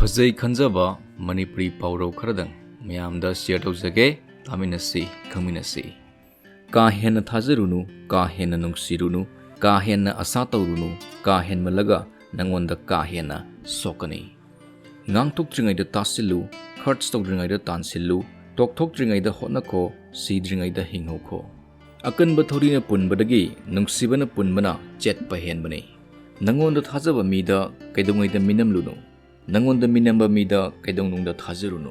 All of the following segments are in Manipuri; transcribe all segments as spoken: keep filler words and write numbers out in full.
ꯐꯖꯩ ꯈꯟꯖꯕ ꯃꯅꯤꯄꯨꯔꯤ ꯄꯥꯎꯔꯧ ꯈꯔꯗꯪ ꯃꯌꯥꯝꯗ ꯁꯤꯌꯔ ꯇꯧꯖꯒꯦ꯫ ꯇꯥꯃꯤꯟꯅꯁꯤ, ꯈꯪꯃꯤꯟꯅꯁꯤ꯫ ꯀꯥ ꯍꯦꯟꯅ ꯊꯥꯖꯔꯨꯅꯨ, ꯀꯥ ꯍꯦꯟꯅ ꯅꯨꯡꯁꯤꯔꯨꯅꯨ, ꯀꯥ ꯍꯦꯟꯅ ꯑꯁꯥ ꯇꯧꯔꯨꯅꯨ, ꯀꯥ ꯍꯦꯟꯃꯜꯂꯒ ꯅꯪꯉꯣꯟꯗ ꯀꯥ ꯍꯦꯟꯅ ꯁꯣꯛꯀꯅꯤ꯫ ꯉꯥꯡꯊꯣꯛꯇ꯭ꯔꯤꯉꯩꯗ ꯇꯥꯁꯤꯜꯂꯨ, ꯈꯔꯆ ꯇꯧꯗ꯭ꯔꯤꯉꯩꯗ ꯇꯥꯟꯁꯤꯜꯂꯨ, ꯇꯣꯛꯊꯣꯛꯇ꯭ꯔꯤꯉꯩꯗ ꯍꯣꯠꯅꯈꯣ, ꯁꯤꯗ꯭ꯔꯤꯉꯩꯗ ꯍꯤꯡꯍꯧꯈꯣ꯫ ꯑꯀꯟꯕ ꯊꯧꯔꯤꯅ ꯄꯨꯟꯕꯗꯒꯤ ꯅꯨꯡꯁꯤꯕꯅ ꯄꯨꯟꯕꯅ ꯆꯦꯠꯄ ꯍꯦꯟꯕꯅꯤ꯫ ꯅꯪꯉꯣꯟꯗ ꯊꯥꯖꯕ ꯃꯤꯗ ꯀꯩꯗꯧꯉꯩꯗ ꯃꯤꯅꯝꯂꯨꯅꯨ꯫ ꯅꯪꯉꯣꯟꯗ ꯃꯤꯅꯝꯕ ꯃꯤꯗ ꯀꯩꯗꯧꯅꯨꯡꯗ ꯊꯥꯖꯔꯨꯅꯨ꯫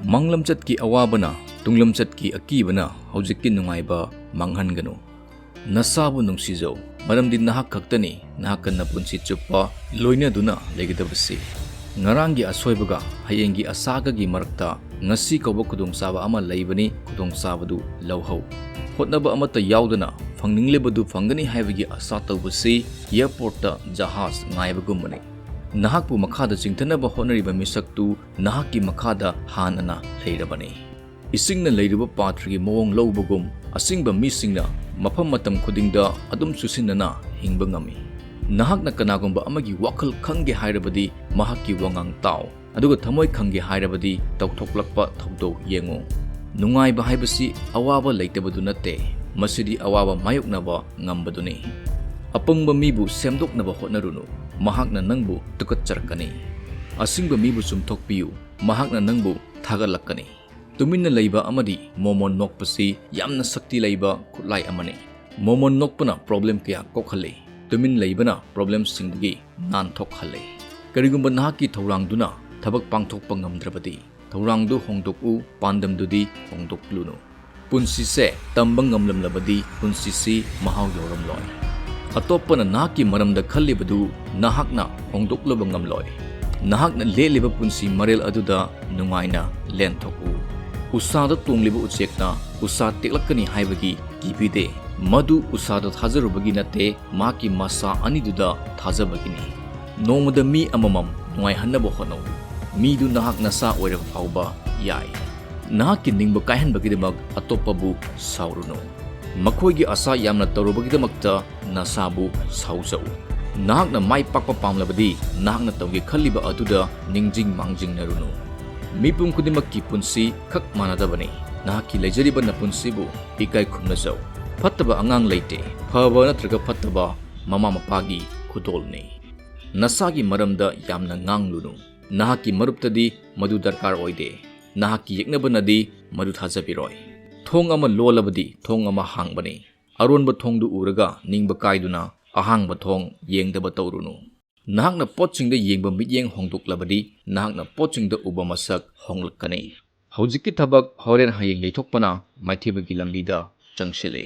ꯃꯥꯡꯂꯝꯆꯠꯀꯤ ꯑꯋꯥꯕꯅ, ꯇꯨꯡꯂꯝꯆꯠꯀꯤ ꯑꯀꯤꯕꯅ ꯍꯧꯖꯤꯛꯀꯤ ꯅꯨꯡꯉꯥꯏꯕ ꯃꯥꯡꯍꯟꯒꯅꯨ꯫ ꯅꯁꯥꯕꯨ ꯅꯨꯡꯁꯤꯖꯧ, ꯃꯔꯝꯗꯤ ꯅꯍꯥꯛ ꯈꯛꯇꯅꯤ ꯅꯍꯥꯛꯀ ꯅꯄꯨꯟꯁꯤ ꯆꯨꯞꯄ ꯂꯣꯏꯅꯗꯨꯅ ꯂꯩꯒꯗꯕꯁꯤ꯫ ꯉꯔꯥꯡꯒꯤ ꯑꯁꯣꯏꯕꯒ ꯍꯌꯦꯡꯒꯤ ꯑꯁꯥꯒꯒꯤ ꯃꯔꯛꯇ ꯉꯁꯤ ꯀꯧꯕ ꯈꯨꯗꯣꯡꯆꯥꯕ ꯑꯃ ꯂꯩꯕꯅꯤ, ꯈꯨꯗꯣꯡꯆꯥꯕꯗꯨ ꯂꯧꯍꯧ꯫ ꯍꯣꯠꯅꯕ ꯑꯃꯠꯇ ꯌꯥꯎꯗꯅ ꯐꯪꯅꯤꯡꯂꯤꯕꯗꯨ ꯐꯪꯒꯅꯤ ꯍꯥꯏꯕꯒꯤ ꯑꯁꯥ ꯇꯧꯕꯁꯤ ꯑꯦꯌꯔꯄꯣꯔꯠꯇ ꯖꯍꯥꯖ ꯉꯥꯏꯕꯒꯨꯝꯕꯅꯤ꯫ ꯅꯍꯥꯛꯄꯨ ꯃꯈꯥꯗ ꯆꯤꯡꯊꯅꯕ ꯍꯣꯠꯅꯔꯤꯕ ꯃꯤꯁꯛꯇꯨ ꯅꯍꯥꯛꯀꯤ ꯃꯈꯥꯗ ꯍꯥꯟꯅꯅ ꯂꯩꯔꯕꯅꯤ꯫ ꯏꯁꯤꯡꯅ ꯂꯩꯔꯤꯕ ꯄꯥꯇ꯭ꯔꯒꯤ ꯃꯑꯣꯡ ꯂꯧꯕꯒꯨꯝ, ꯑꯁꯤꯡꯕ ꯃꯤꯁꯤꯡꯅ ꯃꯐꯝ ꯃꯇꯝ ꯈꯨꯗꯤꯡꯗ ꯑꯗꯨꯝ ꯆꯨꯁꯤꯟꯅꯅ ꯍꯤꯡꯕ ꯉꯝꯃꯤ꯫ ꯅꯍꯥꯛꯅ ꯀꯅꯥꯒꯨꯝꯕ ꯑꯃꯒꯤ ꯋꯥꯈꯜ ꯈꯪꯒꯦ ꯍꯥꯏꯔꯕꯗꯤ ꯃꯍꯥꯛꯀꯤ ꯋꯥꯉꯥꯡ ꯇꯥꯎ, ꯑꯗꯨꯒ ꯊꯃꯣꯏ ꯈꯪꯒꯦ ꯍꯥꯏꯔꯕꯗꯤ ꯇꯧꯊꯣꯛꯂꯛꯄ ꯊꯧꯗꯣꯛ ꯌꯦꯡꯉꯨ꯫ ꯅꯨꯡꯉꯥꯏꯕ ꯍꯥꯏꯕꯁꯤ ꯑꯋꯥꯕ ꯂꯩꯇꯕꯗꯨ ꯅꯠꯇꯦ, ꯃꯁꯤꯗꯤ ꯑꯋꯥꯕ ꯃꯥꯌꯣꯛꯅꯕ ꯉꯝꯕꯗꯨꯅꯤ꯫ ꯑꯄꯪꯕ ꯃꯤꯕꯨ ꯁꯦꯝꯗꯣꯛꯅꯕ ꯍꯣꯠꯅꯔꯨꯅꯨ, ꯃꯍꯥꯛꯅ ꯅꯪꯕꯨ ꯇꯨꯀꯠꯆꯔꯛꯀꯅꯤ꯫ ꯑꯁꯤꯡꯕ ꯃꯤꯕꯨ ꯆꯨꯝꯊꯣꯛꯄꯤꯌꯨ, ꯃꯍꯥꯛꯅ ꯅꯪꯕꯨ ꯊꯥꯒꯠꯂꯛꯀꯅꯤ꯫ ꯇꯨꯃꯤꯟꯅ ꯂꯩꯕ ꯑꯃꯗꯤ ꯃꯣꯃꯣꯟ ꯅꯣꯛꯄꯁꯤ ꯌꯥꯝꯅ ꯁꯛꯇꯤ ꯂꯩꯕ ꯈꯨꯠꯂꯥꯏ ꯑꯃꯅꯤ꯫ ꯃꯣꯃꯣꯟ ꯅꯣꯛꯄꯅ ꯄ꯭ꯔꯣꯕ꯭ꯂꯦꯝ ꯀꯌꯥ ꯀꯣꯛꯍꯜꯂꯤ, ꯇꯨꯃꯤꯟ ꯂꯩꯕꯅ ꯄ꯭ꯔꯣꯕ꯭ꯂꯦꯝꯁꯤꯡꯗꯒꯤ ꯅꯥꯟꯊꯣꯛꯍꯜꯂꯤ꯫ ꯀꯔꯤꯒꯨꯝꯕ ꯅꯍꯥꯛꯀꯤ ꯊꯧꯔꯥꯡꯗꯨꯅ ꯊꯕꯛ ꯄꯥꯡꯊꯣꯛꯄ ꯉꯝꯗ꯭ꯔꯕꯗꯤ, ꯊꯧꯔꯥꯡꯗꯨ ꯍꯣꯡꯗꯣꯛꯎ, ꯄꯥꯟꯗꯝꯗꯨꯗꯤ ꯍꯣꯡꯗꯣꯛꯂꯨꯅꯨ꯫ ꯄꯨꯟꯁꯤꯁꯦ ꯇꯝꯕ ꯉꯝꯂꯝꯂꯕꯗꯤ ꯄꯨꯟꯁꯤꯁꯤ ꯃꯍꯥꯎ ꯌꯧꯔꯝꯂꯣꯏ꯫ ꯑꯇꯣꯞꯄꯅ ꯅꯍꯥꯛꯀꯤ ꯃꯔꯝꯗ ꯈꯜꯂꯤꯕꯗꯨ ꯅꯍꯥꯛꯅ ꯍꯣꯡꯗꯣꯛꯂꯨꯕ ꯉꯝꯂꯣꯏ꯫ ꯅꯍꯥꯛꯅ ꯂꯦꯜꯂꯤꯕ ꯄꯨꯟꯁꯤ ꯃꯔꯦꯜ ꯑꯗꯨꯗ ꯅꯨꯡꯉꯥꯏꯅ ꯂꯦꯟꯊꯣꯛꯎ꯫ ꯎꯁꯥꯗ ꯇꯣꯡꯂꯤꯕ ꯎꯆꯦꯛꯅ ꯎꯁꯥ ꯇꯦꯛꯂꯛꯀꯅꯤ ꯍꯥꯏꯕꯒꯤ ꯀꯤꯕꯤꯗꯦ꯫ ꯃꯗꯨ ꯎꯁꯥꯗ ꯊꯥꯖꯔꯨꯕꯒꯤ ꯅꯠꯇꯦ, ꯃꯍꯥꯛꯀꯤ ꯃꯁꯥ ꯑꯅꯤꯗꯨꯗ ꯊꯥꯖꯕꯒꯤꯅꯤ꯫ ꯅꯣꯡꯃꯗ ꯃꯤ ꯑꯃꯃꯝ ꯅꯨꯡꯉꯥꯏꯍꯟꯅꯕ ꯍꯣꯠꯅꯧ꯫ ꯃꯤꯗꯨ ꯅꯍꯥꯛ ꯅꯁꯥ ꯑꯣꯏꯔꯕ ꯐꯥꯎꯕ ꯌꯥꯏ꯫ ꯅꯍꯥꯛꯀꯤ ꯅꯤꯡꯕ ꯀꯥꯏꯍꯟꯕꯒꯤꯗꯃꯛ ꯑꯇꯣꯞꯄꯕꯨ ꯁꯥꯎꯔꯨꯅꯨ꯫ ꯃꯈꯣꯏꯒꯤ ꯑꯁꯥ ꯌꯥꯝꯅ ꯇꯧꯔꯨꯕꯒꯤꯗꯃꯛꯇ ꯅꯁꯥꯕꯨ ꯁꯥꯎꯖꯧ꯫ ꯅꯍꯥꯛꯅ ꯃꯥꯏ ꯄꯥꯛꯄ ꯄꯥꯝꯂꯕꯗꯤ, ꯅꯍꯥꯛꯅ ꯇꯧꯒꯦ ꯈꯜꯂꯤꯕ ꯑꯗꯨꯗ ꯅꯤꯡꯖꯤꯡ ꯃꯥꯡꯖꯤꯡꯅꯔꯨꯅꯨ꯫ ꯃꯤꯄꯨꯝ ꯈꯨꯗꯤꯡꯃꯛꯀꯤ ꯄꯨꯟꯁꯤ ꯈꯛ ꯃꯥꯟꯅꯗꯕꯅꯤ꯫ ꯅꯍꯥꯛꯀꯤ ꯂꯩꯖꯔꯤꯕ ꯅꯄꯨꯟꯁꯤꯕꯨ ꯏꯀꯥꯏ ꯈꯨꯝꯅꯖꯧ꯫ ꯐꯠꯇꯕ ꯑꯉꯥꯡ ꯂꯩꯇꯦ꯫ ꯐꯕ ꯅꯠꯇ꯭ꯔꯒ ꯐꯠꯇꯕ ꯃꯃꯥ ꯃꯄꯥꯒꯤ ꯈꯨꯗꯣꯜꯅꯤ꯫ ꯅꯁꯥꯒꯤ ꯃꯔꯝꯗ ꯌꯥꯝꯅ ꯉꯥꯡꯂꯨꯅꯨ꯫ ꯅꯍꯥꯛꯀꯤ ꯃꯔꯨꯞꯇꯗꯤ ꯃꯗꯨ ꯗꯔꯀꯥꯔ ꯑꯣꯏꯗꯦ꯫ ꯅꯍꯥꯛꯀꯤ ꯌꯦꯛꯅꯕꯅꯗꯤ ꯃꯗꯨ ꯊꯥꯖꯕꯤꯔꯣꯏ꯫ ꯊꯣꯡ ꯑꯃ ꯂꯣꯜꯂꯕꯗꯤ ꯊꯣꯡ ꯑꯃ ꯍꯥꯡꯕꯅꯤ꯫ ꯑꯔꯣꯟꯕ ꯊꯣꯡꯗꯨ ꯎꯔꯒ ꯅꯤꯡꯕ ꯀꯥꯏꯗꯨꯅ ꯑꯍꯥꯡꯕ ꯊꯣꯡ ꯌꯦꯡꯗꯕ ꯇꯧꯔꯨꯅꯨ꯫ ꯅꯍꯥꯛꯅ ꯄꯣꯠꯁꯤꯡꯗ ꯌꯦꯡꯕ ꯃꯤꯠꯌꯦꯡ ꯍꯣꯡꯗꯣꯛꯂꯕꯗꯤ, ꯅꯍꯥꯛꯅ ꯄꯣꯠꯁꯤꯡꯗ ꯎꯕ ꯃꯁꯛ ꯍꯣꯡꯂꯛꯀꯅꯤ꯫ ꯍꯧꯖꯤꯛꯀꯤ ꯊꯕꯛ ꯍꯣꯔꯦꯟ ꯍꯌꯦꯡ ꯌꯩꯊꯣꯛꯄꯅ ꯃꯥꯏꯊꯤꯕꯒꯤ ꯂꯝꯕꯤꯗ ꯆꯪꯁꯤꯜꯂꯤ꯫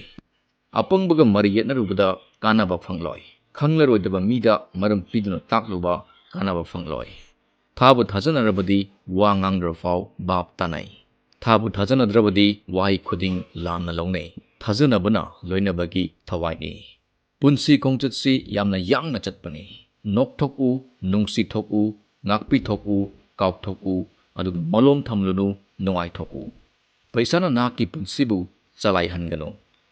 ꯑꯄꯪꯕꯒ ꯃꯔꯩ ꯌꯦꯠꯅꯔꯨꯕꯗ ꯀꯥꯟꯅꯕ ꯐꯪꯂꯣꯏ꯫ ꯈꯪꯂꯔꯣꯏꯗꯕ ꯃꯤꯗ ꯃꯔꯝ ꯄꯤꯗꯨꯅ ꯇꯥꯛꯂꯨꯕ ꯀꯥꯟꯅꯕ ꯐꯪꯂꯣꯏ꯫ ꯊꯥꯕꯨ ꯊꯥꯖꯅꯔꯕꯗꯤ ꯋꯥ ꯉꯥꯡꯗ꯭ꯔꯐꯥꯎ ꯚꯥꯞ ꯇꯥꯅꯩ꯫ ꯊꯥꯕꯨ ꯊꯥꯖꯅꯗ꯭ꯔꯕꯗꯤ ꯋꯥꯍꯩ ꯈꯨꯗꯤꯡ ꯂꯥꯟꯅ ꯂꯧꯅꯩ꯫ ꯊꯥꯖꯅꯕꯅ ꯂꯣꯏꯅꯕꯒꯤ ꯊꯋꯥꯏꯅꯤ꯫ ꯄꯨꯟꯁꯤ ꯈꯣꯡꯆꯠꯁꯤ ꯌꯥꯝꯅ ꯌꯥꯡꯅ ꯆꯠꯄꯅꯤ꯫ ꯅꯣꯛꯊꯣꯛꯎ, ꯅꯨꯡꯁꯤꯊꯣꯛꯎ, ꯉꯥꯛꯄꯤꯊꯣꯛꯎ, ꯀꯥꯎꯊꯣꯛꯎ, ꯑꯗꯨꯒ ꯃꯂꯣꯝ ꯊꯝꯂꯨꯅꯨ, ꯅꯨꯡꯉꯥꯏꯊꯣꯛꯎ꯫ ꯄꯩꯁꯥꯅ ꯅꯍꯥꯛꯀꯤ ꯄꯨꯟꯁꯤꯕꯨ ꯆꯂꯥꯏꯍꯟꯒꯅꯨ꯫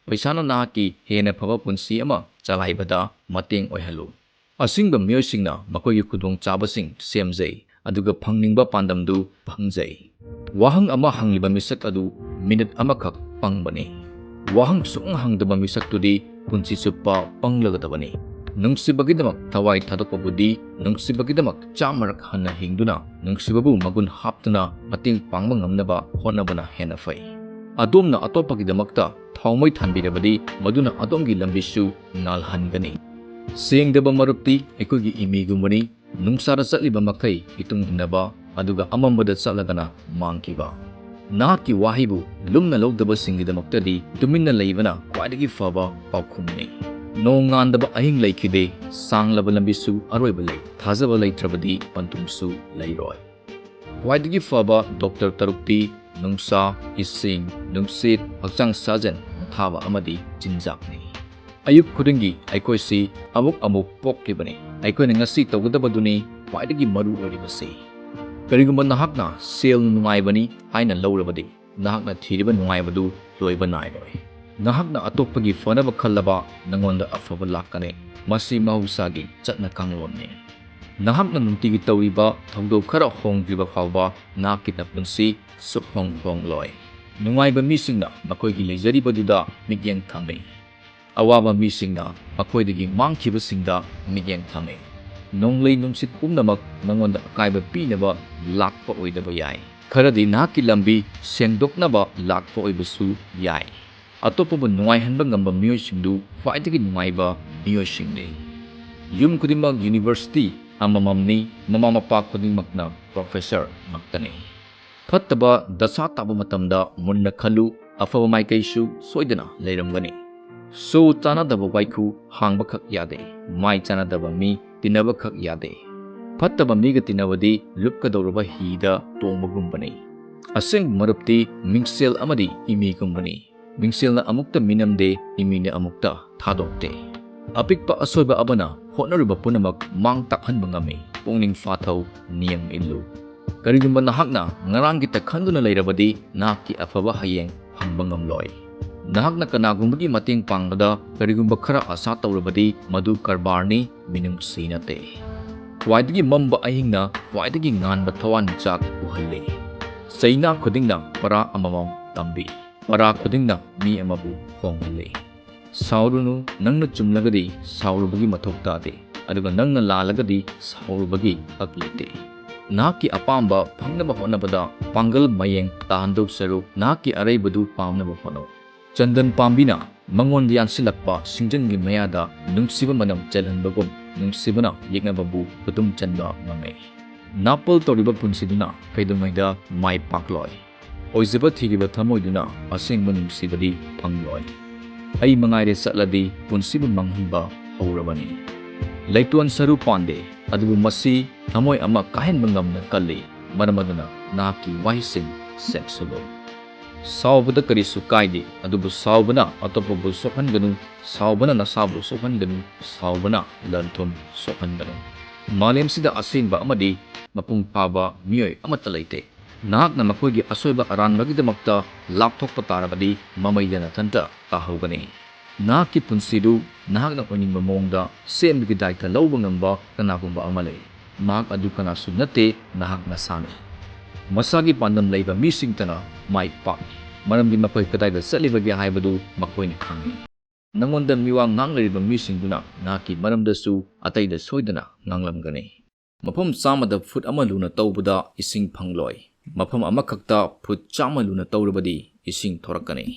ꯄꯩꯁꯥꯅ ꯅꯍꯥꯛꯀꯤ ꯍꯦꯟꯅ ꯐꯕ ꯄꯨꯟꯁꯤ ꯑꯃ ꯆꯂꯥꯏꯕꯗ ꯃꯇꯦꯡ ꯑꯣꯏꯍꯜꯂꯨ꯫ ꯑꯁꯤꯡꯕ ꯃꯤꯑꯣꯏꯁꯤꯡꯅ ꯃꯈꯣꯏꯒꯤ ꯈꯨꯗꯣꯡꯆꯥꯕꯁꯤꯡ ꯁꯦꯝꯖꯩ, ꯑꯗꯨꯒ ꯐꯪꯅꯤꯡꯕ ꯄꯥꯟꯗꯝꯗꯨ ꯐꯪꯖꯩ꯫ ꯋꯥꯍꯪ ꯑꯃ ꯍꯪꯂꯤꯕ ꯃꯤꯁꯛ ꯑꯗꯨ ꯃꯤꯅꯤꯠ ꯑꯃꯈꯛ ꯄꯪꯕꯅꯤ꯫ ꯋꯥꯍꯪ ꯁꯨꯡꯍꯪ ꯍꯪꯗꯕ ꯃꯤꯁꯛꯇꯨꯗꯤ ꯄꯨꯟꯁꯤ ꯆꯨꯞꯄ ꯄꯪꯂꯒꯗꯕꯅꯤ꯫ ꯅꯨꯡꯁꯤꯕꯒꯤꯗꯃꯛ ꯊꯋꯥꯏ ꯊꯥꯗꯣꯛꯄꯕꯨꯗꯤ ꯅꯨꯡꯁꯤꯕꯒꯤꯗꯃꯛ ꯆꯥꯝꯃꯔꯛ ꯍꯟꯅ ꯍꯤꯡꯗꯨꯅ ꯅꯨꯡꯁꯤꯕꯕꯨ ꯃꯒꯨꯟ ꯍꯥꯞꯇꯨꯅ ꯃꯇꯦꯡ ꯄꯥꯡꯕ ꯉꯝꯅꯕ ꯍꯣꯠꯅꯕꯅ ꯍꯦꯟꯅ ꯐꯩ꯫ ꯑꯗꯣꯝꯅ ꯑꯇꯣꯞꯄꯒꯤꯗꯃꯛꯇ ꯊꯥꯎꯃꯩ ꯊꯥꯟꯕꯤꯔꯕꯗꯤ ꯃꯗꯨꯅ ꯑꯗꯣꯝꯒꯤ ꯂꯝꯕꯤꯁꯨ ꯉꯥꯜꯍꯟꯒꯅꯤ꯫ ꯁꯦꯡꯗꯕ ꯃꯔꯨꯞꯇꯤ ꯑꯩꯈꯣꯏꯒꯤ ꯏꯃꯤꯒꯨꯝꯕꯅꯤ꯫ ꯅꯨꯡꯁꯥꯗ ꯆꯠꯂꯤꯕ ꯃꯈꯩ ꯏꯇꯨꯡ ꯏꯟꯅꯕ, ꯑꯗꯨꯒ ꯑꯃꯝꯕꯗ ꯆꯠꯂꯒꯅ ꯃꯥꯡꯈꯤꯕ꯫ ꯅꯍꯥꯛꯀꯤ ꯋꯥꯍꯩꯕꯨ ꯂꯨꯝꯅ ꯂꯧꯗꯕꯁꯤꯡꯒꯤꯗꯃꯛꯇꯗꯤ ꯇꯨꯃꯤꯟꯅ ꯂꯩꯕꯅ ꯈ꯭ꯋꯥꯏꯗꯒꯤ ꯐꯕ ꯄꯥꯎꯈꯨꯝꯅꯤ꯫ ꯅꯣꯡ ꯉꯥꯟꯗꯕ ꯑꯍꯤꯡ ꯂꯩꯈꯤꯗꯦ, ꯁꯥꯡꯂꯕ ꯂꯝꯕꯤꯁꯨ ꯑꯔꯣꯏꯕ ꯂꯩ, ꯊꯥꯖꯕ ꯂꯩꯇ꯭ꯔꯕꯗꯤ ꯄꯟꯊꯨꯡꯁꯨ ꯂꯩꯔꯣꯏ꯫ ꯈ꯭ꯋꯥꯏꯗꯒꯤ ꯐꯕ ꯗꯣꯛꯇꯔ ꯇꯔꯨꯛꯇꯤ ꯅꯨꯡꯁꯥ, ꯏꯁꯤꯡ, ꯅꯨꯡꯁꯤꯠ, ꯍꯛꯆꯥꯡ ꯁꯥꯖꯦꯜ, ꯄꯣꯊꯥꯕ ꯑꯃꯗꯤ ꯆꯤꯟꯖꯥꯛꯅꯤ꯫ ꯑꯌꯨꯛ ꯈꯨꯗꯤꯡꯒꯤ ꯑꯩꯈꯣꯏꯁꯤ ꯑꯃꯨꯛ ꯑꯃꯨꯛ ꯄꯣꯛꯂꯤꯕꯅꯤ꯫ ꯑꯩꯈꯣꯏꯅ ꯉꯁꯤ ꯇꯧꯒꯗꯕꯗꯨꯅꯤ ꯈ꯭ꯋꯥꯏꯗꯒꯤ ꯃꯔꯨ ꯑꯣꯏꯔꯤꯕꯁꯤ꯫ ꯀꯔꯤꯒꯨꯝꯕ ꯅꯍꯥꯛꯅ ꯁꯦꯜ ꯅꯨꯡꯉꯥꯏꯕꯅꯤ ꯍꯥꯏꯅ ꯂꯧꯔꯕꯗꯤ, ꯅꯍꯥꯛꯅ ꯊꯤꯔꯤꯕ ꯅꯨꯡꯉꯥꯏꯕꯗꯨ ꯂꯣꯏꯕ ꯅꯥꯏꯔꯣꯏ꯫ ꯅꯍꯥꯛꯅ ꯑꯇꯣꯞꯄꯒꯤ ꯐꯅꯕ ꯈꯜꯂꯕ ꯅꯉꯣꯟꯗ ꯑꯐꯕ ꯂꯥꯛꯀꯅꯤ꯫ ꯃꯁꯤ ꯃꯍꯧꯁꯥꯒꯤ ꯆꯠꯅ ꯀꯥꯡꯂꯣꯟꯅꯤ꯫ ꯅꯍꯥꯛꯅ ꯅꯨꯡꯇꯤꯒꯤ ꯇꯧꯔꯤꯕ ꯊꯧꯗꯣꯛ ꯈꯔ ꯍꯣꯡꯗ꯭ꯔꯤꯕ ꯐꯥꯎꯕ ꯅꯍꯥꯛꯀꯤ ꯅꯄꯨꯟꯁꯤ ꯁꯨꯛꯍꯣꯡ ꯍꯣꯡꯂꯣꯏ꯫ ꯅꯨꯡꯉꯥꯏꯕ ꯃꯤꯁꯤꯡꯅ ꯃꯈꯣꯏꯒꯤ ꯂꯩꯖꯔꯤꯕꯗꯨꯗ ꯃꯤꯠꯌꯦꯡ ꯊꯝꯃꯤ꯫ ꯑꯋꯥꯕ ꯃꯤꯁꯤꯡꯅ ꯃꯈꯣꯏꯗꯒꯤ ꯃꯥꯡꯈꯤꯕꯁꯤꯡꯗ ꯃꯤꯠꯌꯦꯡ ꯊꯝꯃꯤ꯫ ꯅꯣꯡꯂꯩ ꯅꯨꯡꯁꯤꯠ ꯄꯨꯝꯅꯃꯛ ꯅꯉꯣꯟꯗ ꯑꯀꯥꯏꯕ ꯄꯤꯅꯕ ꯂꯥꯛꯄ ꯑꯣꯏꯗꯕ ꯌꯥꯏ꯫ ꯈꯔꯗꯤ ꯅꯍꯥꯛꯀꯤ ꯂꯝꯕꯤ ꯁꯦꯡꯗꯣꯛꯅꯕ ꯂꯥꯛꯄ ꯑꯣꯏꯕꯁꯨ ꯌꯥꯏ꯫ ꯑꯇꯣꯞꯄꯕꯨ ꯅꯨꯡꯉꯥꯏꯍꯟꯕ ꯉꯝꯕ ꯃꯤꯑꯣꯏꯁꯤꯡꯗꯨ ꯈ꯭ꯋꯥꯏꯗꯒꯤ ꯅꯨꯡꯉꯥꯏꯕ ꯃꯤꯑꯣꯏꯁꯤꯡꯅꯤ꯫ ꯌꯨꯝ ꯈꯨꯗꯤꯡꯃꯛ ꯌꯨꯅꯤꯚꯔꯁꯤꯇꯤ ꯑꯃꯃꯝꯅꯤ, ꯃꯃꯥ ꯃꯄꯥ ꯈꯨꯗꯤꯡꯃꯛꯅ ꯄ꯭ꯔꯣꯐꯦꯁꯔ ꯉꯥꯛꯇꯅꯤ꯫ ꯐꯠꯇꯕ ꯗꯁꯥ ꯇꯥꯕ ꯃꯇꯝꯗ ꯃꯨꯟꯅ ꯈꯜꯂꯨ, ꯑꯐꯕ ꯃꯥꯏꯀꯩꯁꯨ ꯁꯣꯏꯗꯅ ꯂꯩꯔꯝꯒꯅꯤ꯫ ꯁꯣ ꯆꯥꯅꯗꯕ ꯋꯥꯏꯈꯨ ꯍꯥꯡꯕꯈꯛ ꯌꯥꯗꯦ, ꯃꯥꯏ ꯆꯥꯅꯗꯕ ꯃꯤ ꯇꯤꯟꯅꯕꯈꯛ ꯌꯥꯗꯦ꯫ ꯐꯠꯇꯕ ꯃꯤꯒ ꯇꯤꯟꯅꯕꯗꯤ ꯂꯨꯞꯀꯗꯧꯔꯕ ꯍꯤꯗ ꯇꯣꯡꯕꯒꯨꯝꯕꯅꯤ꯫ ꯑꯁꯦꯡꯕ ꯃꯔꯨꯞꯇꯤ ꯃꯤꯡꯁꯦꯜ ꯑꯃꯗꯤ ꯏꯃꯤꯒꯨꯝꯕꯅꯤ꯫ ꯃꯤꯡꯁꯦꯜꯅ ꯑꯃꯨꯛꯇ ꯃꯤꯅꯝꯗꯦ, ꯏꯃꯤꯅ ꯑꯃꯨꯛꯇ ꯊꯥꯗꯣꯛꯇꯦ꯫ ꯑꯄꯤꯛꯄ ꯑꯁꯣꯏꯕ ꯑꯃꯅ ꯍꯣꯠꯅꯔꯨꯕ ꯄꯨꯝꯅꯃꯛ ꯃꯥꯡ ꯇꯥꯛꯍꯟꯕ ꯉꯝꯃꯤ꯫ ꯄꯨꯛꯅꯤꯡ ꯐꯥꯊꯧ, ꯅꯤꯌꯝ ꯏꯜꯂꯨ꯫ ꯀꯔꯤꯒꯨꯝꯕ ꯅꯍꯥꯛꯅ ꯉꯔꯥꯡꯒꯤꯇ ꯈꯟꯗꯨꯅ ꯂꯩꯔꯕꯗꯤ, ꯅꯍꯥꯛꯀꯤ ꯑꯐꯕ ꯍꯌꯦꯡ ꯐꯪꯕ ꯉꯝꯂꯣꯏ꯫ ꯅꯍꯥꯛꯅ ꯀꯅꯥꯒꯨꯝꯕꯒꯤ ꯃꯇꯦꯡ ꯄꯥꯡꯕꯗ ꯀꯔꯤꯒꯨꯝꯕ ꯈꯔ ꯑꯁꯥ ꯇꯧꯔꯕꯗꯤ, ꯃꯗꯨ ꯀꯔꯕꯥꯔꯅꯤ, ꯃꯤꯅꯨꯡꯁꯤ ꯅꯠꯇꯦ꯫ ꯈ꯭ꯋꯥꯏꯗꯒꯤ ꯃꯝꯕ ꯑꯍꯤꯡꯅ ꯈ꯭ꯋꯥꯏꯗꯒꯤ ꯉꯥꯟꯕ ꯊꯋꯥꯟꯃꯤꯆꯥꯛ ꯎꯍꯜꯂꯤ꯫ ꯆꯩꯅꯥ ꯈꯨꯗꯤꯡꯅ ꯄꯔꯥ ꯑꯃꯃꯝ ꯇꯝꯕꯤ꯫ ꯄꯔꯥ ꯈꯨꯗꯤꯡꯅ ꯃꯤ ꯑꯃꯕꯨ ꯍꯣꯡꯍꯜꯂꯤ꯫ ꯁꯥꯎꯔꯨꯅꯨ, ꯅꯪꯅ ꯆꯨꯝꯂꯒꯗꯤ ꯁꯥꯎꯔꯨꯕꯒꯤ ꯃꯊꯧ ꯇꯥꯗꯦ, ꯑꯗꯨꯒ ꯅꯪꯅ ꯂꯥꯜꯂꯒꯗꯤ ꯁꯥꯎꯔꯨꯕꯒꯤ ꯍꯛ ꯂꯩꯇꯦ꯫ ꯅꯍꯥꯛꯀꯤ ꯑꯄꯥꯝꯕ ꯐꯪꯅꯕ ꯍꯣꯠꯅꯕꯗ ꯄꯥꯡꯒꯜ ꯃꯌꯦꯡ ꯇꯥꯍꯟꯗꯧ ꯁꯔꯨꯛ, ꯅꯍꯥꯛꯀꯤ ꯑꯔꯩꯕꯗꯨ ꯄꯥꯝꯅꯕ ꯍꯣꯠꯅꯧ꯫ ꯆꯟꯗꯟ ꯄꯥꯝꯕꯤꯅ ꯃꯉꯣꯟꯗ ꯌꯥꯟꯁꯤꯜꯂꯛꯄ ꯁꯤꯡꯖꯪꯒꯤ ꯃꯌꯥꯗ ꯅꯨꯡꯁꯤꯕ ꯃꯅꯝ ꯆꯦꯜꯍꯟꯕꯒꯨꯝ, ꯅꯨꯡꯁꯤꯕꯅ ꯌꯦꯛꯅꯕꯕꯨ ꯈꯨꯗꯨꯝ ꯆꯟꯕ ꯉꯝꯃꯤ꯫ ꯅꯥꯄꯜ ꯇꯧꯔꯤꯕ ꯄꯨꯟꯁꯤꯗꯨꯅ ꯀꯩꯗꯧꯉꯩꯗ ꯃꯥꯏ ꯄꯥꯛꯂꯣꯏ꯫ ꯑꯣꯏꯖꯕ ꯊꯤꯔꯤꯕ ꯊꯃꯣꯏꯗꯨꯅ ꯑꯁꯦꯡꯕ ꯅꯨꯡꯁꯤꯕꯗꯤ ꯐꯪꯂꯣꯏ꯫ ꯑꯩ ꯃꯉꯥꯏꯔꯦ ꯆꯠꯂꯗꯤ ꯄꯨꯟꯁꯤꯕꯨ ꯃꯥꯡꯍꯟꯕ ꯍꯧꯔꯕꯅꯤ꯫ ꯂꯩꯇꯣꯟ ꯁꯔꯨ ꯄꯥꯟꯗꯦ, ꯑꯗꯨꯕꯨ ꯃꯁꯤ ꯊꯃꯣꯏ ꯑꯃ ꯀꯥꯏꯍꯟꯕ ꯉꯝꯅ ꯀꯜꯂꯤ꯫ ꯃꯔꯝ ꯑꯗꯨꯅ ꯅꯍꯥꯛꯀꯤ ꯋꯥꯍꯩꯁꯤꯡ ꯆꯦꯛꯁꯤꯜꯂꯨ꯫ ꯁꯥꯎꯕꯗ ꯀꯔꯤꯁꯨ ꯀꯥꯏꯗꯦ, ꯑꯗꯨꯕꯨ ꯁꯥꯎꯕꯅ ꯑꯇꯣꯞꯄꯕꯨ ꯁꯣꯛꯍꯟꯒꯅꯨ, ꯁꯥꯎꯕꯅ ꯅꯁꯥꯕꯨ ꯁꯣꯛꯍꯟꯒꯅꯨ, ꯁꯥꯎꯕꯅ ꯂꯟ ꯊꯨꯝ ꯁꯣꯛꯍꯟꯒꯅꯨ꯫ ꯃꯥꯂꯦꯝꯁꯤꯗ ꯑꯁꯦꯡꯕ ꯑꯃꯗꯤ ꯃꯄꯨꯡ ꯐꯥꯕ ꯃꯤꯑꯣꯏ ꯑꯃꯠꯇ ꯂꯩꯇꯦ꯫ ꯅꯍꯥꯛꯅ ꯃꯈꯣꯏꯒꯤ ꯑꯁꯣꯏꯕ ꯑꯔꯥꯟꯕꯒꯤꯗꯃꯛꯇ ꯂꯥꯞꯊꯣꯛꯄ ꯇꯥꯔꯕꯗꯤ, ꯃꯃꯩꯗ ꯅꯊꯟꯇ ꯇꯥꯍꯧꯒꯅꯤ꯫ ꯅꯍꯥꯛꯀꯤ ꯄꯨꯟꯁꯤꯗꯨ ꯅꯍꯥꯛꯅ ꯑꯣꯏꯅꯤꯡꯕ ꯃꯑꯣꯡꯗ ꯁꯦꯝꯕꯒꯤ ꯗꯥꯏꯇ ꯂꯧꯕ ꯉꯝꯕ ꯀꯅꯥꯒꯨꯝꯕ ꯑꯃ ꯂꯩ꯫ ꯃꯍꯥꯛ ꯑꯗꯨ ꯀꯅꯥꯁꯨ ꯅꯠꯇꯦ, ꯅꯍꯥꯛ ꯅꯁꯥꯅꯤ꯫ ꯃꯁꯥꯒꯤ ꯄꯥꯟꯗꯝ ꯂꯩꯕ ꯃꯤꯁꯤꯡꯇꯅ ꯃꯥꯏ ꯄꯥꯛꯏ, ꯃꯔꯝꯗꯤ ꯃꯈꯣꯏ ꯀꯗꯥꯏꯗ ꯆꯠꯂꯤꯕꯒꯦ ꯍꯥꯏꯕꯗꯨ ꯃꯈꯣꯏꯅ ꯈꯪꯏ꯫ ꯅꯉꯣꯟꯗ ꯃꯤꯋꯥ ꯉꯥꯡꯂꯤꯕ ꯃꯤꯁꯤꯡꯗꯨꯅ ꯅꯍꯥꯛꯀꯤ ꯃꯔꯝꯗꯁꯨ ꯑꯇꯩꯗ ꯁꯣꯏꯗꯅ ꯉꯥꯡꯂꯝꯒꯅꯤ꯫ ꯃꯐꯝ ꯆꯥꯝꯃꯗ ꯐꯨꯠ ꯑꯃ ꯂꯨꯅ ꯇꯧꯕꯗ ꯏꯁꯤꯡ ꯐꯪꯂꯣꯏ꯫ ꯃꯐꯝ ꯑꯃꯈꯛꯇ ꯐꯨꯠ ꯆꯥꯝꯃ ꯂꯨꯅ ꯇꯧꯔꯕꯗꯤ ꯏꯁꯤꯡ ꯊꯣꯔꯛꯀꯅꯤ꯫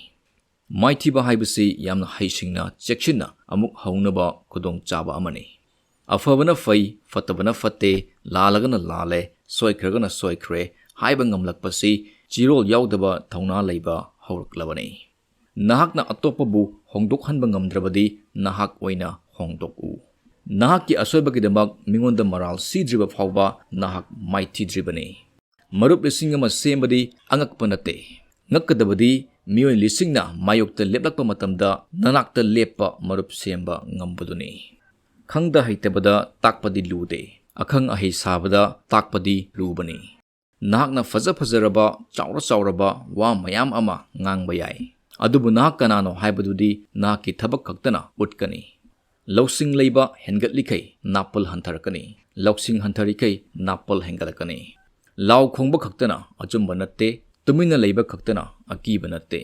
ꯃꯥꯏꯊꯤꯕ ꯍꯥꯏꯕꯁꯤ ꯌꯥꯝꯅ ꯍꯩꯁꯤꯡꯅ, ꯆꯦꯛꯁꯤꯟꯅ ꯑꯃꯨꯛ ꯍꯧꯅꯕ ꯈꯨꯗꯣꯡꯆꯥꯕ ꯑꯃꯅꯤ꯫ ꯑꯐꯕꯅ ꯐꯩ, ꯐꯠꯇꯕꯅ ꯐꯠꯇꯦ, ꯂꯥꯜꯂꯒꯅ ꯂꯥꯜꯂꯦ, ꯁꯣꯏꯈ꯭ꯔꯒꯅ ꯁꯣꯏꯈ꯭ꯔꯦ ꯍꯥꯏꯕ ꯉꯝꯂꯛꯄꯁꯤ ꯆꯤꯔꯣꯜ ꯌꯥꯎꯗꯕ ꯊꯧꯅꯥ ꯂꯩꯕ ꯍꯧꯔꯛꯂꯕꯅꯤ꯫ ꯅꯍꯥꯛꯅ ꯑꯇꯣꯞꯄꯕꯨ ꯍꯣꯡꯗꯣꯛꯍꯟꯕ ꯉꯝꯗ꯭ꯔꯕꯗꯤ ꯅꯍꯥꯛ ꯑꯣꯏꯅ ꯍꯣꯡꯗꯣꯛꯎ꯫ ꯅꯍꯥꯛꯀꯤ ꯑꯁꯣꯏꯕꯒꯤꯗꯃꯛ ꯃꯤꯉꯣꯟꯗ ꯃꯔꯥꯜ ꯁꯤꯗ꯭ꯔꯤꯕ ꯐꯥꯎꯕ ꯅꯍꯥꯛ ꯃꯥꯏꯊꯤꯗ꯭ꯔꯤꯕꯅꯤ꯫ ꯃꯔꯨꯞ ꯂꯤꯁꯤꯡ ꯑꯃ ꯁꯦꯝꯕꯗꯤ ꯑꯉꯛꯄ ꯅꯠꯇꯦ꯫ ꯉꯛꯀꯗꯕꯗꯤ ꯃꯤꯑꯣꯏ ꯂꯤꯁꯤꯡꯅ ꯃꯥꯌꯣꯛꯇ ꯂꯦꯞꯂꯛꯄ ꯃꯇꯝꯗ ꯅꯅꯥꯛꯇ ꯂꯦꯞꯄ ꯃꯔꯨꯞ ꯁꯦꯝꯕ ꯉꯝꯕꯗꯨꯅꯤ꯫ ꯈꯪꯗ ꯍꯩꯇꯕꯗ ꯇꯥꯛꯄꯗꯤ ꯂꯨꯗꯦ, ꯑꯈꯪ ꯑꯍꯩ ꯁꯥꯕꯗ ꯇꯥꯛꯄꯗꯤ ꯂꯨꯕꯅꯤ꯫ ꯅꯍꯥꯛꯅ ꯐꯖ ꯐꯖꯔꯕ, ꯆꯥꯎꯔ ꯆꯥꯎꯔꯕ ꯋꯥ ꯃꯌꯥꯝ ꯑꯃ ꯉꯥꯡꯕ ꯌꯥꯏ, ꯑꯗꯨꯕꯨ ꯅꯍꯥꯛ ꯀꯅꯥꯅꯣ ꯍꯥꯏꯕꯗꯨꯗꯤ ꯅꯍꯥꯛꯀꯤ ꯊꯕꯛ ꯈꯛꯇꯅ ꯎꯠꯀꯅꯤ꯫ ꯂꯧꯁꯤꯡ ꯂꯩꯕ ꯍꯦꯟꯒꯠꯂꯤꯈꯩ ꯅꯥꯄꯜ ꯍꯟꯊꯔꯛꯀꯅꯤ, ꯂꯧꯁꯤꯡ ꯍꯟꯊꯔꯤꯈꯩ ꯅꯥꯄꯜ ꯍꯦꯟꯒꯠꯂꯛꯀꯅꯤ꯫ ꯂꯥꯎ ꯈꯣꯡꯕ ꯈꯛꯇꯅ ꯑꯆꯨꯝꯕ ꯅꯠꯇꯦ, ꯇꯨꯃꯤꯟꯅ ꯂꯩꯕ ꯈꯛꯇꯅ ꯑꯀꯤꯕ ꯅꯠꯇꯦ꯫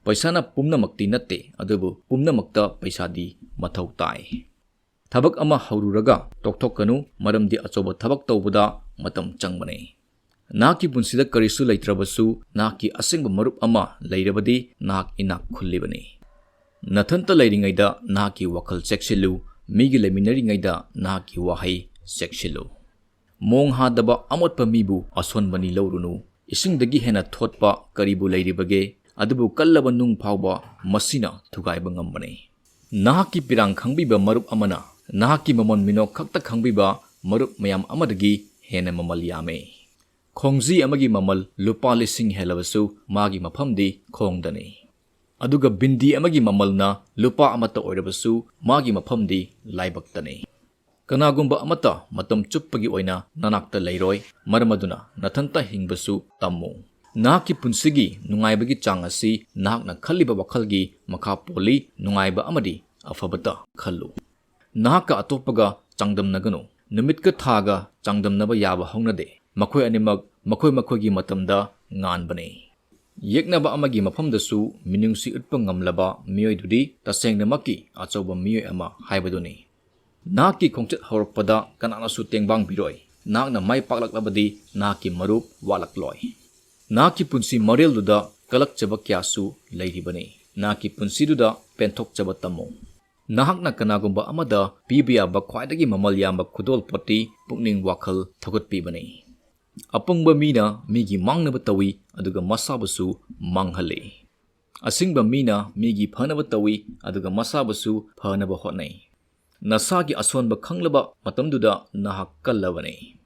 ꯄꯩꯁꯥꯅ ꯄꯨꯝꯅꯃꯛꯇꯤ ꯅꯠꯇꯦ, ꯑꯗꯨꯕꯨ ꯄꯨꯝꯅꯃꯛꯇ ꯄꯩꯁꯥꯗꯤ ꯃꯊꯧ ꯇꯥꯏ꯫ ꯊꯕꯛ ꯑꯃ ꯍꯧꯔꯨꯔꯒ ꯇꯣꯛꯊꯣꯛꯀꯅꯨ, ꯃꯔꯝꯗꯤ ꯑꯆꯧꯕ ꯊꯕꯛ ꯇꯧꯕꯗ ꯃꯇꯝ ꯆꯪꯕꯅꯤ꯫ ꯅꯍꯥꯛꯀꯤ ꯄꯨꯟꯁꯤꯗ ꯀꯔꯤꯁꯨ ꯂꯩꯇ꯭ꯔꯕꯁꯨ, ꯅꯍꯥꯛꯀꯤ ꯑꯁꯦꯡꯕ ꯃꯔꯨꯞ ꯑꯃ ꯂꯩꯔꯕꯗꯤ ꯅꯍꯥꯛ ꯏꯅꯥꯛ ꯈꯨꯜꯂꯤꯕꯅꯤ꯫ ꯅꯊꯟꯇ ꯂꯩꯔꯤꯉꯩꯗ ꯅꯍꯥꯛꯀꯤ ꯋꯥꯈꯜ ꯆꯦꯛꯁꯤꯜꯂꯨ, ꯃꯤꯒꯤ ꯂꯩꯃꯤꯟꯅꯔꯤꯉꯩꯗ ꯅꯍꯥꯛꯀꯤ ꯋꯥꯍꯩ ꯆꯦꯛꯁꯤꯜꯂꯨ꯫ ꯃꯣꯡ ꯍꯥꯗꯕ ꯑꯃꯣꯠꯄ ꯃꯤꯕꯨ ꯑꯁꯣꯟꯕꯅꯤ ꯂꯧꯔꯨꯅꯨ꯫ ꯏꯁꯤꯡꯗꯒꯤ ꯍꯦꯟꯅ ꯊꯣꯠꯄ ꯀꯔꯤꯕꯨ ꯂꯩꯔꯤꯕꯒꯦ? ꯑꯗꯨꯕꯨ ꯀꯜꯂꯕ ꯅꯨꯡ ꯐꯥꯎꯕ ꯃꯁꯤꯅ ꯊꯨꯒꯥꯏꯕ ꯉꯝꯕꯅꯤ꯫ ꯅꯍꯥꯛꯀꯤ ꯄꯤꯔꯥꯡ ꯈꯪꯕꯤꯕ ꯃꯔꯨꯞ ꯑꯃꯅ ꯅꯍꯥꯛꯀꯤ ꯃꯃꯜ ꯃꯤꯅꯣꯛ ꯈꯛꯇ ꯈꯪꯕꯤꯕ ꯃꯔꯨꯞ ꯃꯌꯥꯝ ꯑꯃꯗꯒꯤ ꯍꯦꯟꯅ ꯃꯃꯜ ꯌꯥꯝꯃꯤ꯫ ꯈꯣꯡꯖꯤ ꯑꯃꯒꯤ ꯃꯃꯜ ꯂꯨꯄꯥ ꯂꯤꯁꯤꯡ ꯍꯦꯜꯂꯕꯁꯨ ꯃꯥꯒꯤ ꯃꯐꯝꯗꯤ ꯈꯣꯡꯗꯅꯤ꯫ ꯑꯗꯨꯒ ꯕꯤꯟꯗꯤ ꯑꯃꯒꯤ ꯃꯃꯜꯅ ꯂꯨꯄꯥ ꯑꯃꯠꯇ ꯑꯣꯏꯔꯕꯁꯨ ꯃꯥꯒꯤ ꯃꯐꯝꯗꯤ ꯂꯥꯏꯕꯛꯇꯅꯤ꯫ ꯀꯅꯥꯒꯨꯝꯕ ꯑꯃꯠꯇ ꯃꯇꯝ ꯆꯨꯞꯄꯒꯤ ꯑꯣꯏꯅ ꯅꯅꯥꯛꯇ ꯂꯩꯔꯣꯏ, ꯃꯔꯝ ꯑꯗꯨꯅ ꯅꯊꯟꯇ ꯍꯤꯡꯕꯁꯨ ꯇꯝꯃꯨ꯫ ꯅꯍꯥꯛꯀꯤ ꯄꯨꯟꯁꯤꯒꯤ ꯅꯨꯡꯉꯥꯏꯕꯒꯤ ꯆꯥꯡ ꯑꯁꯤ ꯅꯍꯥꯛꯅ ꯈꯜꯂꯤꯕ ꯋꯥꯈꯜꯒꯤ ꯃꯈꯥ ꯄꯣꯜꯂꯤ꯫ ꯅꯨꯡꯉꯥꯏꯕ ꯑꯃꯗꯤ ꯑꯐꯕꯇ ꯈꯜꯂꯨ꯫ ꯅꯍꯥꯛꯀ ꯑꯇꯣꯞꯄꯒ ꯆꯥꯡꯗꯝꯅꯒꯅꯨ꯫ ꯅꯨꯃꯤꯠꯀ ꯊꯥꯒ ꯆꯥꯡꯗꯝꯅꯕ ꯌꯥꯕ ꯍꯧꯅꯗꯦ꯫ ꯃꯈꯣꯏ ꯑꯅꯤꯃꯛ ꯃꯈꯣꯏ ꯃꯈꯣꯏꯒꯤ ꯃꯇꯝꯗ ꯉꯥꯟꯕꯅꯤ꯫ ꯌꯦꯛꯅꯕ ꯑꯃꯒꯤ ꯃꯐꯝꯗꯁꯨ ꯃꯤꯅꯨꯡꯁꯤ ꯎꯠꯄ ꯉꯝꯂꯕ ꯃꯤꯑꯣꯏꯗꯨꯗꯤ ꯇꯁꯦꯡꯅꯃꯛꯀꯤ ꯑꯆꯧꯕ ꯃꯤꯑꯣꯏ ꯑꯃ ꯍꯥꯏꯕꯗꯨꯅꯤ꯫ ꯅꯍꯥꯛꯀꯤ ꯈꯣꯡꯆꯠ ꯍꯧꯔꯛꯄꯗ ꯀꯅꯥꯅꯁꯨ ꯇꯦꯡꯕꯥꯡꯕꯤꯔꯣꯏ꯫ ꯅꯍꯥꯛꯅ ꯃꯥꯏ ꯄꯥꯛꯂꯛꯂꯕꯗꯤ ꯅꯍꯥꯛꯀꯤ ꯃꯔꯨꯞ ꯋꯥꯠꯂꯛꯂꯣꯏ꯫ ꯅꯍꯥꯛꯀꯤ ꯄꯨꯟꯁꯤ ꯃꯔꯦꯜꯗꯨꯗ ꯀꯂꯛꯆꯕ ꯀꯌꯥꯁꯨ ꯂꯩꯔꯤꯕꯅꯤ꯫ ꯅꯍꯥꯛꯀꯤ ꯄꯨꯟꯁꯤꯗꯨꯗ ꯄꯦꯟꯊꯣꯛꯆꯕ ꯇꯝꯃꯨ꯫ ꯅꯍꯥꯛꯅ ꯀꯅꯥꯒꯨꯝꯕ ꯑꯃꯗ ꯄꯤꯕ ꯌꯥꯕ ꯈ꯭ꯋꯥꯏꯗꯒꯤ ꯃꯃꯜ ꯌꯥꯝꯕ ꯈꯨꯗꯣꯜꯄꯣꯠꯇꯤ ꯄꯨꯛꯅꯤꯡ ꯋꯥꯈꯜ ꯊꯧꯒꯠꯄꯤꯕꯅꯤ꯫ ꯑꯄꯪꯕ ꯃꯤꯅ ꯃꯤꯒꯤ ꯃꯥꯡꯅꯕ ꯇꯧꯏ, ꯑꯗꯨꯒ ꯃꯁꯥꯕꯨꯁꯨ ꯃꯥꯡꯍꯜꯂꯤ꯫ ꯑꯁꯤꯡꯕ ꯃꯤꯅ ꯃꯤꯒꯤ ꯐꯅꯕ ꯇꯧꯏ, ꯑꯗꯨꯒ ꯃꯁꯥꯕꯨꯁꯨ ꯐꯅꯕ ꯍꯣꯠꯅꯩ꯫ ꯅꯁꯥꯒꯤ ꯑꯁꯣꯟꯕ ꯈꯪꯂꯕ ꯃꯇꯝꯗꯨꯗ ꯅꯍꯥꯛ ꯀꯜꯂꯕꯅꯤ꯫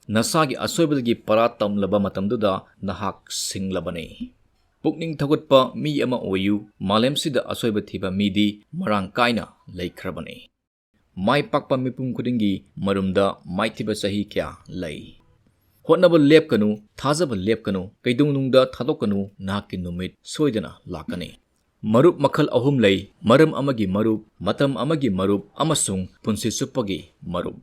ꯅꯁꯥꯒꯤ ꯑꯁꯣꯏꯕꯗꯒꯤ ꯄꯔꯥ ꯇꯝꯂꯕ ꯃꯇꯝꯗꯨꯗ ꯅꯍꯥꯛ ꯁꯤꯡꯂꯕꯅꯤ꯫ ꯄꯨꯛꯅꯤꯡ ꯊꯧꯒꯠꯄ ꯃꯤ ꯑꯃ ꯑꯣꯏꯌꯨ꯫ ꯃꯥꯂꯦꯝꯁꯤꯗ ꯑꯁꯣꯏꯕ ꯊꯤꯕ ꯃꯤꯗꯤ ꯃꯔꯥꯡ ꯀꯥꯏꯅ ꯂꯩꯈ꯭ꯔꯕꯅꯤ꯫ ꯃꯥꯏ ꯄꯥꯛꯄ ꯃꯤꯄꯨꯝ ꯈꯨꯗꯤꯡꯒꯤ ꯃꯔꯨꯝꯗ ꯃꯥꯏꯊꯤꯕ ꯆꯍꯤ ꯀꯌꯥ ꯂꯩ꯫ ꯍꯣꯠꯅꯕ ꯂꯦꯞꯀꯅꯨ, ꯊꯥꯖꯕ ꯂꯦꯞꯀꯅꯨ, ꯀꯩꯗꯧꯅꯨꯡꯗ ꯊꯥꯗꯣꯛꯀꯅꯨ, ꯅꯍꯥꯛꯀꯤ ꯅꯨꯃꯤꯠ ꯁꯣꯏꯗꯅ ꯂꯥꯛꯀꯅꯤ꯫ ꯃꯔꯨꯞ ꯃꯈꯜ ꯑꯍꯨꯝ ꯂꯩ: ꯃꯔꯝ ꯑꯃꯒꯤ ꯃꯔꯨꯞ, ꯃꯇꯝ ꯑꯃꯒꯤ ꯃꯔꯨꯞ, ꯑꯃꯁꯨꯡ ꯄꯨꯟꯁꯤ ꯆꯨꯞꯄꯒꯤ ꯃꯔꯨꯞ꯫